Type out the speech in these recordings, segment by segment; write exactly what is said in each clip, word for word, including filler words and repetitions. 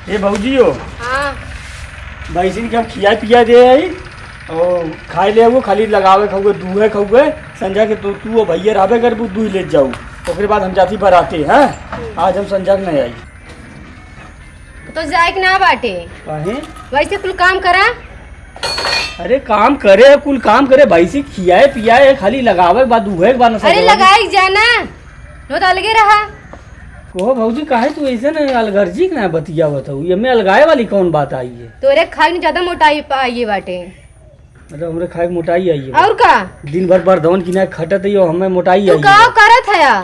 ए भौजी हो, हाँ। भैंसिन के हम खिया पिया दे आई, और खाए ले आओ, खाली लगावे खाओगे, दूहे खाओगे, संझा के तो तू और भैया रहबे करबू, दूह ले जाऊ, ओकरे बाद हम जाती बराते, हैं? हम्म। आज हम संझा के नहीं आई। तो जाए के ना बाटे। काहे? वैसे कुल काम करा। अरे काम करे, कुल काम करे, भैंसी खियाए पियाए, खाली लगावे के बाद दूहे के बाद न अरे संझा। लगाए के जाना, नो तो अलगे रहा। कहो भौजी, काहे तू ऐसे न अलगर्जी के ना बतियावत हऊ? ये में अलगाए वाली कौन बात आई है? तोरे खाए में ज्यादा मोटाई पा-, आई बाटे। मतलब हमरे खाए के मोटाई आई है। और का? दिन भर बरदवन की ना खटत है, यो हमें मोटाई तू आई का है। करत है या?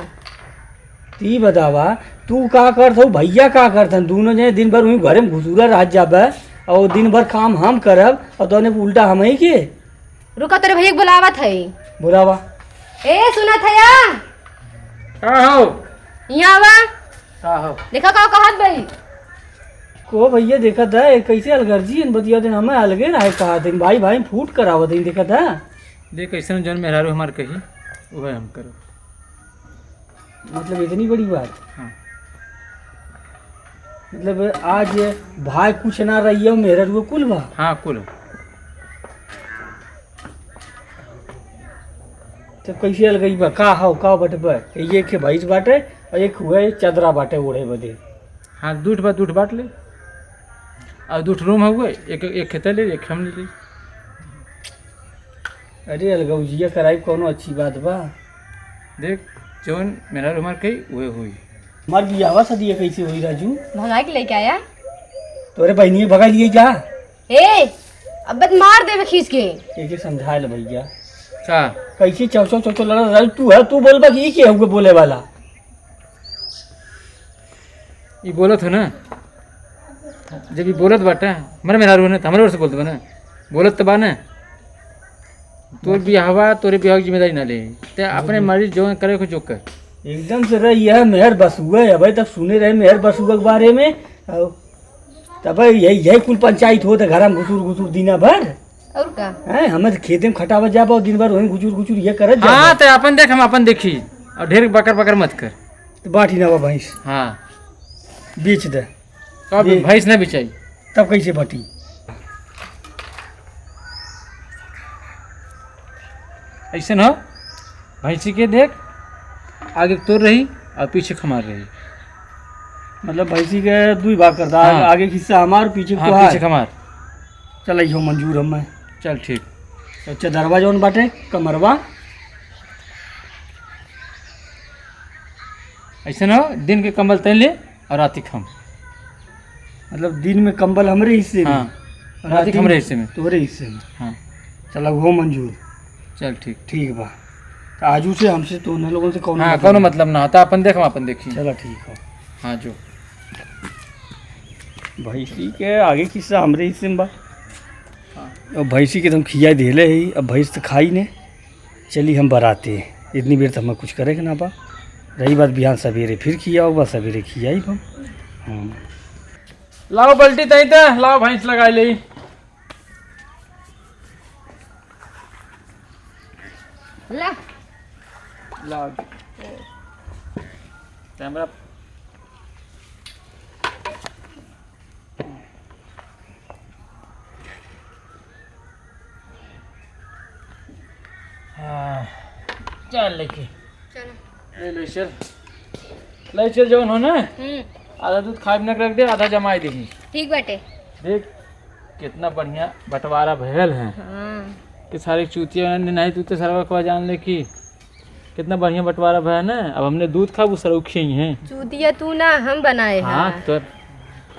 ती बतावा, तू का करत हऊ, भैया का करत हन? दोनों जने दिन भर वहीं घरे में घुसूरा रह जाबे और दिन भर काम हम करब और तोने उल्टा हम ही के? रुका, तेरे भैया के बुलावत है। बुलावा। ए, सुनत है या? का हो? यहाँ आवा। का हो? देखा का कहत भाई। को भैया देखत है, कैसे अलगर्जी इन बतिया दिन हमें अलगे रहे कहा दिन, भाई भाई फूट करावत दिन देखत है। देख, कैसन जौन मेहरारू हमार कही, वह हम करब। मतलब इतनी बड़ी बात? हाँ। मतलब आज भाई कुछ ना रही है, मेहरारू कुल बा? हाँ, कुल। तो कैसे अलगई बा? का हौ, का बटबे? ये एक भैंस बाटे और एक हुए चदरा बाटे ओढ़े बदे। हाँ, दूठ बा, दूठ बांट ले। और दूठ रूम हुए, एक, एक खेते ले, एक हम ले ले। अरे अलगौजिया कराई, कौनो अच्छी बात बा? देख, जौन मेहरारू हमार कही, उहे होई। हमार बियाहवा सदिया कैसे होई, राजू? भगा के लेके आया। तोरे बहिनी भगा लिए जा। ए, अब बत मार देबे खींच के। एके समझा ले भैया। का? कैसे चौचौ चौचौ लड़ा, राजू तू है, तू बोलबा कि ई के हुए बोले वाला? ई बोलत हो ना, जब ई बोलत बाटे, हमरे मेहरारू है ना, तो हमरे ओर से बोलत बा ना, बोलत तो बा ना। तोर बियाहवा, तोरे बियाह की जिम्मेदारी ना ले, ते अपने मर्जी जो करे को जो कर। एकदम से रह, यह मेहर बसुआ है, अबे तक सुने रहे मेहर बसुआ के बारे में, और तब यही, यही कुल पंचायत होत है घर में घुसुर घुसुर दिना भर। और का? हैं, हमें तो खेते में खटावत जाबा और दिन भर वहीं घुसुर घुसुर ये करत जाबा। हाँ, तो अपन देख, हम अपन देखी, और ढेर बकर बकर मत कर। तो बाटी ना बा भैंस। हाँ। बेच दे। तो अब ये भैंस ना बिचाई। तब कैसे बाटी? ऐसे ना हो, भैंसी के देख, आगे तोर रही और पीछे खमार रही। मतलब भैंसी के दुई भाग करता, हाँ। आगे के हिस्सा हमार, पीछे हाँ, तोहार। पीछे खमार। चल, इहो मंजूर हमें। चल, ठीक। तो चदरवा जौन बाटे, कमरवा। ऐसे ना हो, दिन के कंबल तैं ले और राती के हम। मतलब दिन में कंबल हमरे हिस्से में? हाँ, और राती राती के हमरे में हिस्से में। तोरे हिस्से में? हाँ। चला, वो मंजूर। चल, ठीक। ठीक बा। तो आजू से हमसे तो उन लोगों से कौनो हाँ, मतलब कौनो ना। मतलब ना होता, अपन देख, हम अपन देखी। चला, ठीक हो। हाँ, जो। भैंसी के आगे के हिस्सा हमरे हिस्से में बा। हाँ। अब भैंसी के तो हम खिया देले ही, अब भैंस तो खाई ने। चली हम बराते, इतनी बेर तो हमें कुछ करे के ना बा। रही बात बिहान सवेरे फिर खियाओ बा, सवेरे खियाई हम। हाँ। लाओ बल्टी तई त, लाओ भैंस लगाई ले। ला। लाओ। कैमरा। हाँ, चल लेके। चलो। ले, ले चल। ले चल जौन हो ना, हम्म। आधा दूध खाए बिना के रख दे, आधा जमाई देही। ठीक बाटे। देख, कितना बढ़िया बंटवारा भयल है। हाँ। कि सारे चूतिया नहीं, नहीं तू तो सरवा को जान ले कि कितना बढ़िया बंटवारा भया ना। अब हमने दूध खाब, उ सरऊ खियई हैं। चूतिया तू ना, हम बनाए हाँ, हैं। तो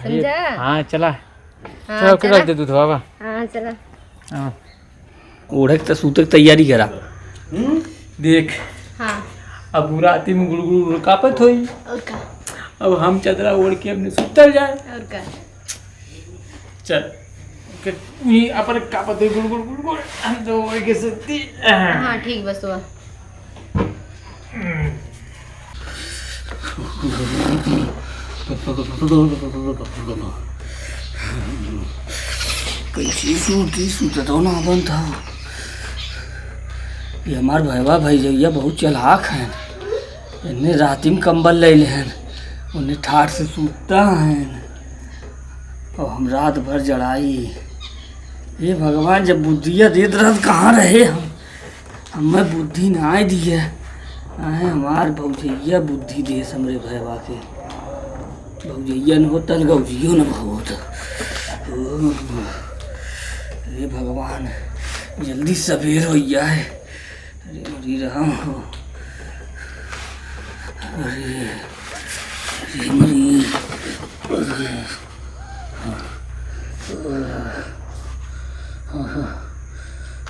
समझा? हाँ, चला। हाँ, चला, ओके, चला। रख दे दूध बाबा। हाँ, चला। हाँ। ओढ़क त सूतक तैयारी करा। हम्म? देख। हाँ। अब उ राती में गुड़ गुड़ गुड़ कांपत होई। और का? अब हम चदरा ओढ़ के अपने सुतल जाए। और का? चल। ओके, ये अपन कांपत होई गुड़ गुड़ गुड़ गुड़। हम तो ओढ़ के सुती। हाँ, ठीक बा, सुआ। कैसी सूती सूतत हो ना बनता। ये हमार भैया भैजैया बहुत चालाक हैं। इन्हें राती में कंबल ले लेहन, उन्हें ठाट से सूतता हैं। और हम रात भर जड़ाई। हे भगवान, जब बुद्धिया देत रहत, कहाँ रहे हम? हमें बुद्धि नाहीं दिए, नाहीं हमार भौजैया बुद्धि देस हमरे भैया के। भौजैया न होत, गौजियो न होत। ओ, हे भगवान, जल्दी सबेर होइ जाए। अरे हरि राम हो। अरे, अरे मरी। अरे,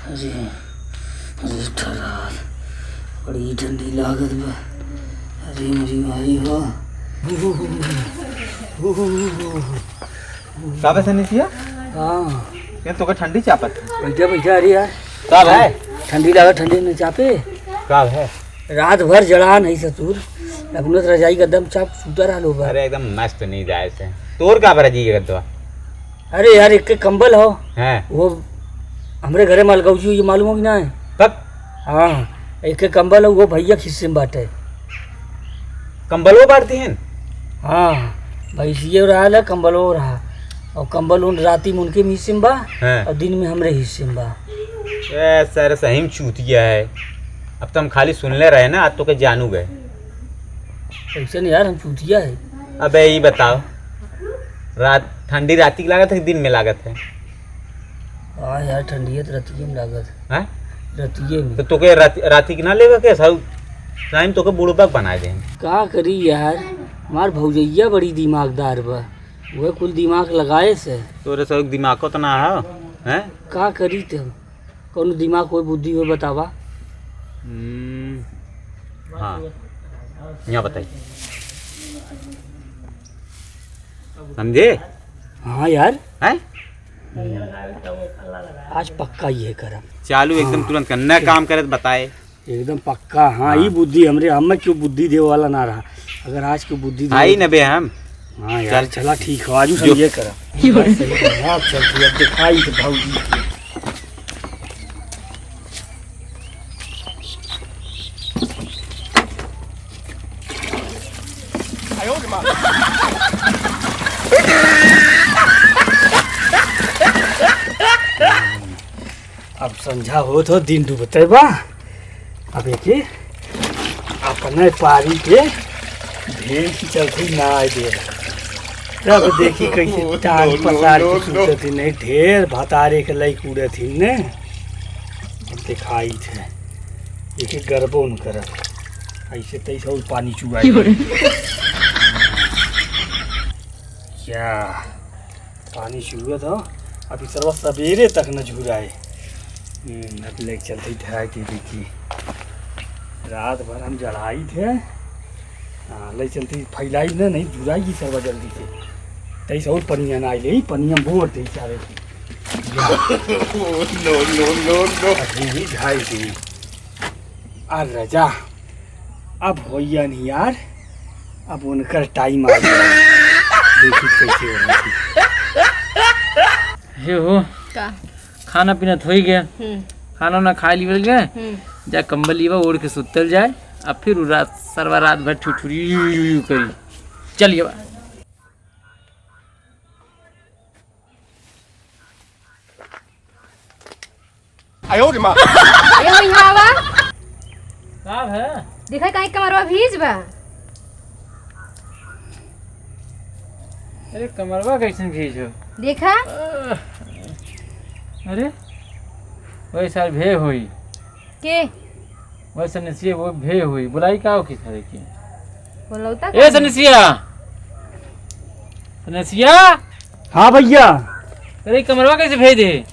अरे, अरे ठहरा। बड़ी ठंडी लागत बा। अरे मरी भाई हो। का बे सनीसिया? हाँ। ये तोके ठंडी चापत है? बैठा, बैठा, अरे यार। का बे? ठंडी लागत, ठंडी न चापे। का बे? रात भर जड़ान है ससुर, अपने तो रजाई का दम चाप सूता रहलो बा। अरे एकदम मस्त नींद आए से। तोर का बे रजाई का गद्दा? अरे यार, एक के कंबल हो। हैं। वो हमरे घरे मलगौजी हुई, मालूम हो कि ना है? कब? हाँ, एक के कंबल हो, वो भैया के हिस्से में बाटे। कंबलो बांटती हैं? हाँ, भैंसियो रहा ला, कंबलो रहा। और कंबल उन राती में उनके हिस्से में बा, हाँ। और दिन में हमरे हिस्से में बा। ए, सर, सही में चूतिया है। अब तो हम खाली सुनले रहे ना, आज तोके जानू गए। कैसे नहीं यार, हम चूतिया है। अबे, ई बताओ, रात, ठंडी राती के लागत है कि दिन में लागत है? हाँ यार, ठंडिये तो रतिये में लागत है। हैं? रतिये में। तो तोके रात, राती के ना लेवे के, सब टाइम तोके बुड़बक बनाए दे। का करी यार, हमार भौजैया बड़ी दिमागदार बा, वह कुल दिमाग लगाए से। तोरे सब दिमागो तो ना है, हैं? का करी तब? कौनो दिमाग, कोई बुद्धि हो, बतावा। हम्म, हाँ, यहाँ बताई। समझे? हाँ यार। हैं? आज पक्का ये करब। चालू एकदम हाँ। तुरंत करना, काम करे तो बताए। एकदम पक्का, हाँ, हाँ। ई बुद्धि हमरे, हमें क्यों बुद्धि देवे वाला ना रहा। अगर आज क्यों बुद्धि देवे आई न बे हम। हाँ यार, चल। चला ठीक हो, आजू जो। समझे करा। सही है, अब चलती है, अब दिखाई तो भौजी। अब संझा होत हो, दिन डूबते बा। अब एके अपने पारी के भेड़ की चलती ना आए दे। तब देखी कैसे टांग पसार के सूतत ही, नहीं ढेर भतारे के लई कूदत ही ने। अब दिखाई थे, एके गरबो न करब। ऐसे तैसे और पानी चुआई। क्या? पानी चुअत हो, अभी सरवा सबेरे तक न झुराए। हम्म, अब ले चलते धराए के देखी। रात भर हम जड़ाई थे। हाँ, ले चलते फैलाई न, नहीं झुराई सरवा जल्दी से। तैसे और पनिया ना आई ले, पनिया बोर दे चारे। No, no, no, no। अभी भी ढाई दिन। आ रजा, अब होइया नहीं यार, अब उनकर टाइम आ गया। देखी कैसे हो रही। हे हो, का? खाना पीना तो होइ गया, हम्म। खाना ना खा लीवल गए, हम्म। जा कंबल लीवा ओढ़ के सुतल जाए, अब फिर उ रात, सरवा रात भर ठुठुरी यू, यू, यू करी। चलिए बा। आयो रे माँ। ए, हो यहाँ आवा। का है? देखा कहीं कमरवा भीज बा। अरे कमरवा कैसन भीज हो? देखा। अरे वही सार भे होई। के? वही सनेसिया वो भे होई। बुलाई का हो किस तरह की? बोलौता ए का? सनेसिया, सनेसिया। हाँ भैया। अरे कमरवा कैसे भेज दे?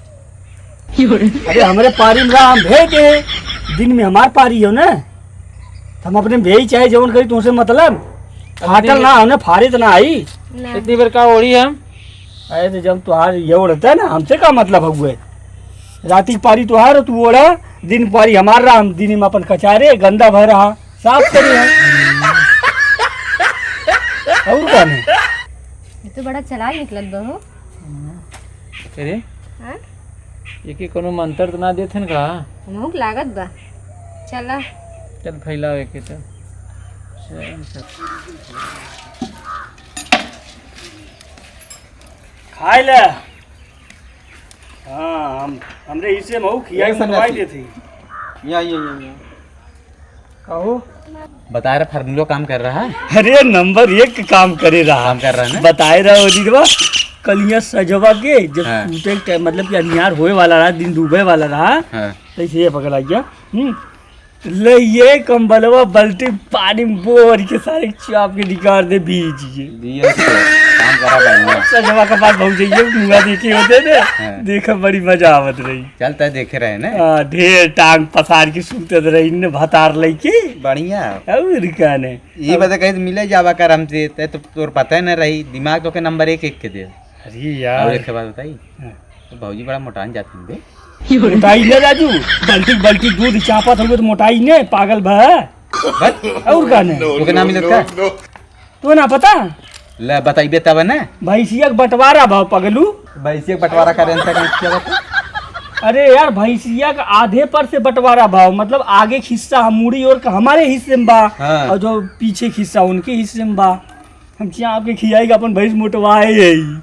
अरे हमरे पारी में रहा, हम भेज दे। दिन में हमार पारी हो ना, तो हम अपने भेज चाहे जवन करी, तुमसे मतलब। फाटल दिन ना, हमने फारे तो ना आई। ना। इतनी बार का ओढ़ी हम? अरे तो जब तुहार ये ओढ़ता है ना, हमसे का मतलब हुए? राती की पारी तुहार, तू ओढ़ा, दिन की पारी हमार रहा, हम दिन में अपन कचारे गंदा भर रहा, साफ करे है। और का नहीं? ये तो बड़ा चालाक निकलत बा हो। अरे, हाँ? ये के कोनो मंत्र तो ना देत हन का? हमहू के लागत बा। चला। चल फैलावे के तो। चल, चल। हाय ले। हाँ, हम, हमरे हिस्से में हऊ खियाई ए, सन्यासी। मुंडवाई देत ही। या, या, या, या। कहो। बता रहे फार्मूलो काम कर रहा है? अरे, नंबर एक के काम करे रहा। काम कर रहा है ना? बताए रहा वो दिनवा, कलिया सजवा के, जब हाँ। टूटे के टाइम, मतलब कि अन्यार होए वाला रहा, दिन डूबे वाला रहा, हाँ। तो इसे ये पकड़ा गया। हम्म। ले ये कंबलवा बल्टी पानी में बोर के सारे चाप के निकाल दे बीज ये। दिया से काम करा भाई। सजवा के पास पहुंच जाइए, मुआ देखे होते ने। हाँ। देखा बड़ी मजा आवत रही। चल तय देखे रहे ने। हाँ, ढेर टांग पसार के सूतत रही ने भतार लइके। बढ़िया। और का ने। ये बता कहीं मिले जावा कर हमसे, तय तो तोर पता ही न रही, दिमाग तो के नंबर एक एक के दे। अरे यार। और एक बात बताई। हाँ। तो भौजी बड़ा मोटान जाती है बे। मोटाई ने राजू, बल्टी बल्टी दूध चापत हुए तो मोटाई ने, पागल बा। बस। और का ने? तोके ना मिलत का? तो ना पता? ले बताइबे तब ना। भैंसिया के बंटवारा भाव पगलू। भैंसिया के बंटवारा करे अंतर का क्या बात है? अरे यार, भैंसिया का आधे पर से बंटवारा भाव, मतलब आगे के हिस्सा हम मुड़ी और का हमारे हिस्से में बा, हाँ। और जो पीछे के हिस्सा उनके हिस्से में बा। हम चाप के खियाई के अपन भैंस मोटवाए है।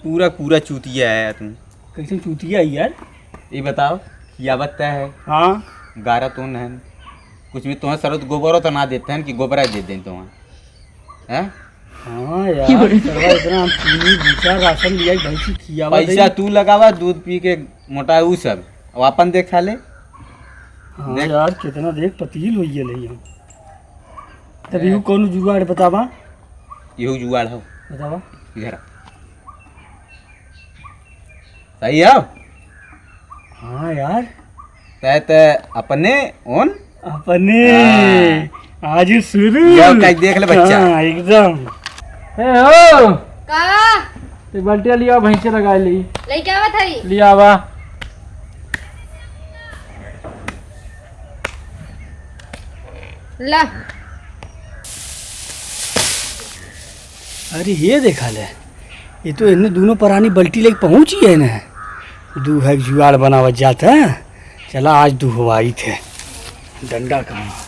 पूरा पूरा चूतिया है तू। कैसे चूतिया है यार? ये बताओ, खियावत तय है? हाँ। गारा तो न है। कुछ भी तुम्हें सरत गोबरो तो ना देते हैं कि गोबरा दे दें तुम्हें। हैं? हाँ यार, सरवा इतना हम चीनी, भूसा, राशन लिया, भैंसी खियावा पैसा दे। तू लगावा, दूध पी के मोटा ऊ सब। अब अपन देखा ले। हाँ देख। यार, कितना देख पतील होइए नहीं हम। तब ए। यू कौन जुगाड़ बतावा? यहू जुगाड़ हो। बतावा। इधर आ। सही है? हाँ यार। तय तय अपने ओन? अपने। हाँ। आज शुरू। यो कहीं देख ले बच्चा। हाँ, एकदम। ए हो। का? ते बल्टिया लिया, भैंसे लगा ली। लेके आवत हई। लिया आवा। ला। अरे ये देखा ले, ये तो इन्हें दोनों परानी बल्टी लेके पहुंची है ना। दू है जुआड़ बनावत जात है। चला आज दुहवाई थे डंडा कहाँ।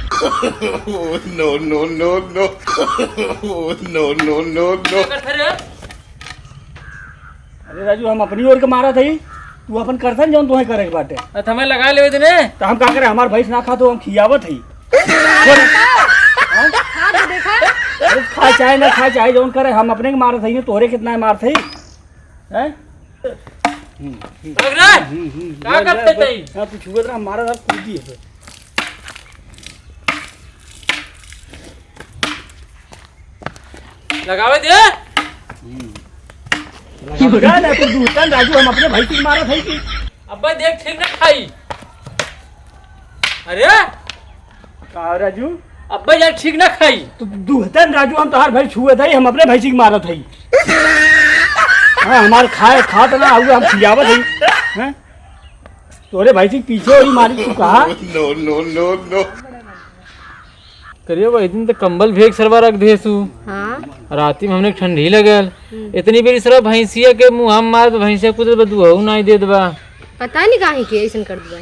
Oh, no, no, no, no। Oh, no, no, no, no। अरे राजू, हम अपनी ओर के मारत हई, तू अपन करथन जौन तुहे करे के बाटे। अरे त हमें लगा लेवे देने। त हम का करे, हमार भैंस ना खा तो हम खियावत हई। हाँ? खा तो देखा। अरे खा चाहे ना खा, चाहे जौन करे, हम अपने के मारत हई, तोहरे कितना मारत हई। हैं? भाग रे! हम्म, हम्म, का ले, करते ले, तई? हाँ, तू छुअत रहा, मारा था, कूदी है। लगावे दे। हम्म। लगा ना, तू दूतन राजू, हम अपने भाई की मारा था कि। अब्बे देख, ठीक ना खाई। अरे! का हो राजू? अब्बे यार ठीक ना खाई। तो दुहतन राजू, हम तोहार भैंस छुअत हई, हम अपने भैंसी के मारत हई। हाँ, हमार खाए खात ना हुए, हम खियावत हई। हैं? तोरे भैंसी के पीछे वही मारी तू कहा? No, no, no, no। करियो भाई, दिन तो कंबल भेग सरवा रख देसु। हाँ। राती में हमने ठंडी लगल। हम्म। इतनी बेरी सरवा भैंसिया के मुँह हम मार, तो भैंसिया कुछ बदुआऊ नाई देत बा। पता नहीं काहे के ऐसन कर दुआ।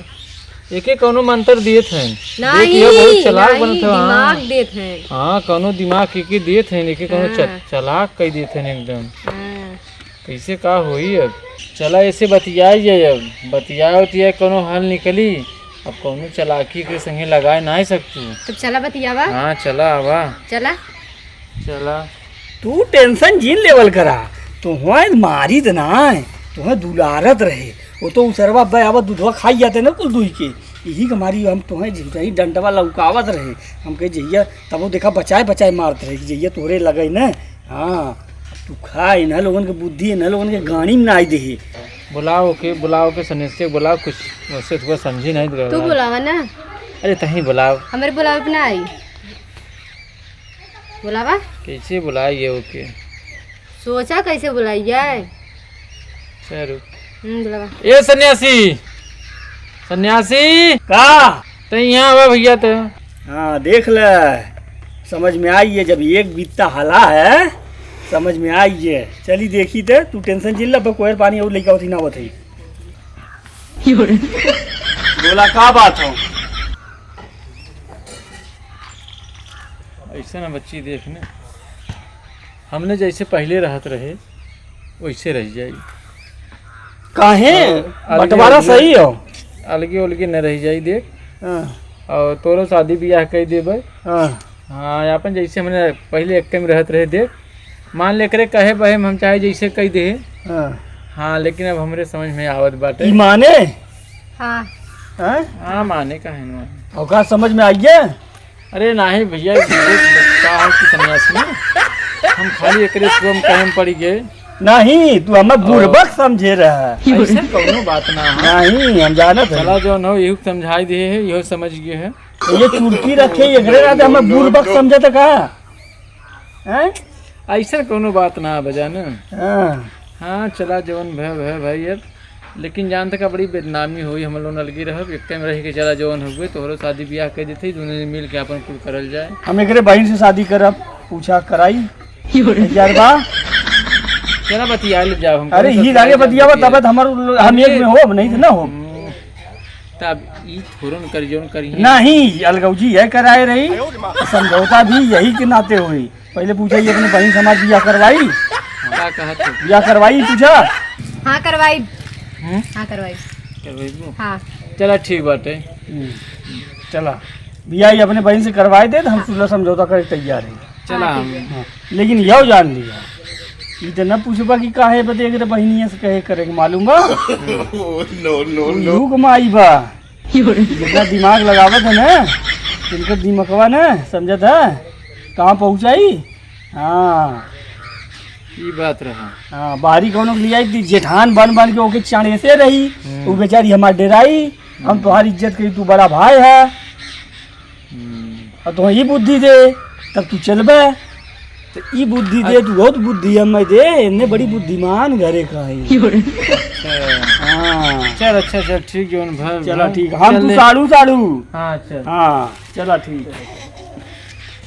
एके कौनो मंत्र दिए थे। नहीं, देख, यह बहुत चालाक नहीं, बनत है, हाँ। दिमाग देत हैं। हाँ, कौनो दिमाग के, के दिए थे, एके कौनो च-, हाँ। चालाक कह दिए थे एकदम। हाँ। कैसे का होई अब? चला, ऐसे बतियाई जाए अब। बतियाए उतियाए कौनो हल निकली। अब कौनो चालाकी के संगे लगाए ना सकतू। तब चला बतियावा। हाँ, चला आवा। चला। चला। तू tension जिन लेवल करा, तोहैं मारित नाय, तोहैं दुलारत रहे। वो तो उसरवा बे आवा दूधवा खाई जाते ना कुल दुई के, यही के मारी हम तोहैं झिझही डंडवा लौकावत रहे। हम कहे जहिया तब वो देखा बचाए बचाए मारत रहे कि जहिया तोहरे लगे न। हाँ, तू खा, इन्ह लोगन के बुद्धि, इन्ह लोगन के गाड़ी में ना आई देही। बुलाओ के, बुलाओ के सनेस के बुलाओ, कुछ वैसे थोड़ा समझी नहीं तो तू बुलावा ना। अरे तहीं बुलाओ। हमरे बुलावे पे ना आई। बुलावा? कैसे बुलाई ये ओके? सोचा कैसे बुलाई जाए? चल रुक। हम्म, बुलावा। ए सन्यासी, सन्यासी। का? तै यहाँ आवा भैया तो। हाँ, देख ले, समझ में आई है, जब एक बित्ता हला है, समझ में आई है। चली देखी ते, तू tension जिन ला, कोयर पानी और लेके आवत ही ना आवत है। बोला, का बात हो? ऐसे ना बच्ची, देख ने, हमने जैसे पहले रहत रहे, वैसे रह जाई। काहे? और अलगे बंटवारा अलगे, सही हो। अलगे अलगे न रह जाई, देख। हाँ। और तोरो शादी बियाह कई देबे। हाँ। हाँ, अपन जैसे हमने पहले एक में रहत रहे, देख। मान ले, एकरे कहे बहे में हम चाहे जैसे कई दे। हाँ। हाँ, लेकिन अब हमरे समझ में आवत बाटे। ई माने? हाँ। हैं? हाँ, माने काहे न माने। ओका समझ में आइए? अरे नाही भैया, ये का है कि सन्यासी ना, हम खाली एकरे श्रम कहे में पड़ी गए। नहीं, तू हमें और बुड़बक समझे रहा। ऐसे कौनो बात ना है। नहीं, हम जानत है। चला जौन हो, यहू समझाई दे है, यहू समझ गए है। ये चुड़की रखे, एकरे रहते हमें बुड़बक समझत का? हैं? ऐसा कौनो बात ना बजा ना। हाँ। हाँ, चला जौन भय, भय भाई अब। लेकिन जानत का बड़ी बदनामी होई, हम लोग अलगे रहब, एक में रह के चला जौन हुए, तोहरो शादी बियाह कर देते, दोनों जने मिल के अपन कुल करल जाए। हम एकरे बहिन से शादी करब, पूछा कराई। तैयार बा? चला बतिया ले जाओ, हम अरे, कौन ही सा लागे बतियावा, जाए? तब तो हमार, हम एक में होब, नहीं तो ना होब। हम्म, तब ई थोरन कर जौन करी। नहीं, अलगौजी यह कराए रही, समझौता भी यही के नाते होई। पहले पूछा, ये अपने बहिन समाज बियाह करवाई? का कहत हो? बियाह करवाई, पूछा? हाँ, करवाई। हम्म? हाँ, करवाई। करवाई वो? हाँ। चला, ठीक बाटे। हम्म, चला, बियाह ये अपने बहिन से करवाई दे, तो हम सुलह समझौता करे तैयार है। चला हाँ, हम ठीक है। हाँ, लेकिन यह जान लिया, ई तो न पूछबा कि काहे बदे एकरे बहिनिया से कहे करे के, मालूम बा? नो, नो, तू नो। लूक माई बा। जितना दिमाग लगावत है ना, इनकर दिमकवा ना, समझत है, कहाँ पहुँचाई? हाँ। ई बात रहा। हाँ, बाहरी कौनो के लियाई थी, जेठान बन बन के ओके चाणेसे रही, हम्म। वो बेचारी हमार डेराई, हम हम्म। तोहार इज्जत करी, तू बड़ा भाई है। हम्म। और तोह ई बुद्धि दे, तब तू चलबे। तो ई बुद्धि दे, अच्छा। तू बहुत बुद्धि है, मैं दे, इन्ने बड़ी बुद्धिमान घरे का है। अच्छा। हाँ। चल, अच्छा, चल, ठीक, जौन भर, चला, भर। ठीक, हम चल तू ले। साढ़ू, साढ़ू। हाँ, चल। हाँ, चला, ठीक।